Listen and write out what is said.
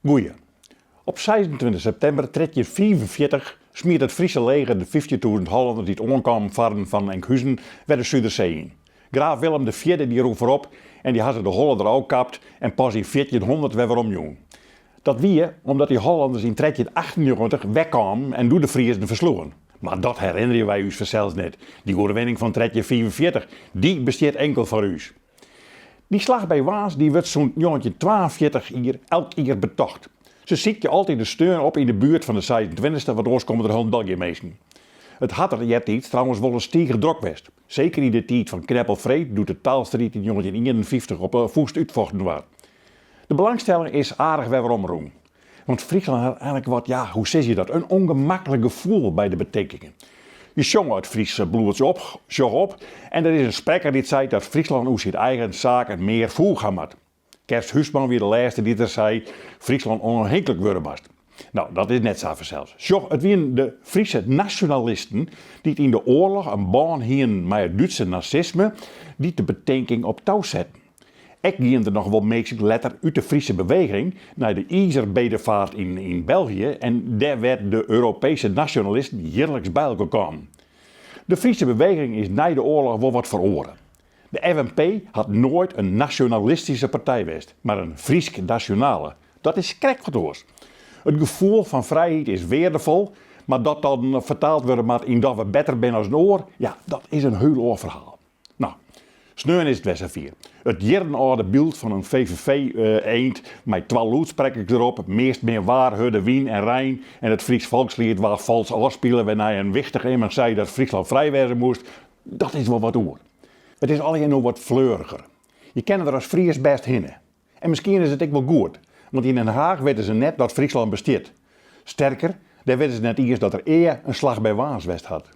Goeie. Op 26 septimber 1345 smiet it Fryske leger de 15.000 Hollanners dy't oankamen farren fan Enkhuzen wer de Sudersee yn. Graaf Willem IV dy rûn foarop en dy ha se de holle der ôfkapt en pas yn 1400 wer weromjûn. Dat wie omdat dy Hollanners yn 1398 wer kamen en doe de Friezen fersloegen. Mar dat herinnerje wy ús fansels net. Dy oerwinning fan 1345, dy bestiet inkeld foar ús. Dy slach by Warns dy wurdt sûnt 1942 jier elk jier betocht. Se sykje altyd in sneon op yn de buert fan de 26e, want oars komme der hielendal gjin minsken. It hat der eartiids trouwens wolris tige drok west. Seker yn de tiid fan Kneppelfreed, doe't de taalstriid yn 1951 op 'e fûst útfochten waard. De belangstelling is aardich wer weromrûn. Want Fryslân hat eigenlik wat, ja, hoe sizze je dat, in ûngemaklik gefoel by de betinkingen. Je sjonge it Fryske bloedsje op, sjoch op, en der is in sprekker dy't seit dat Fryslân oer syn eigen saken mear foech ha moat. Kerst Huisman wie de lêste dy't der sei Fryslân ûnôfhinklik wurde moast. No, dat is net sa fansels. Sjoch, it wienen de Fryske nasjonalisten dy't yn de oarloch in bân hienen mei it Dútse nazisme dy't de betinking op tou setten. Ek gienen der noch wol minsken letter út de Fryske beweging nei de Izerbedevaart yn België en dêr wêr't de Europeeske nasjonalisten jierliks by elkoar kamen. De Fryske beweging is nei de oarloch wol wat feroare. De FNP hat noait in nasjonalistyske partij west, mar in Frysk-nasjonale. Dat is krekt wat oars. It gefoel fan frijheid is weardefol, mar dat dan fertaald wurde moat yn dat we better binne as in oar, ja, dat is in hiel oar ferhaal. No, sneon is it wer safier. It jierrenâlde byld fan in VVV-eend mei twa lûdsprekkers derop, meast min waar, hurde wyn en rein en it Frysk folksliet waard falsk ôfspile wêrnei in wichtich immen sei dat Fryslân frij wêze moast, dat is wol wat oer. It is allegear no wat fleuriger. Je kinne der as Fries bêst hinne. En miskien is it ek wol goed, want yn Den Haach witte se net dat Fryslân bestiet. Sterker, dêr witte se net iens dat der ea in slach by Warns west hat.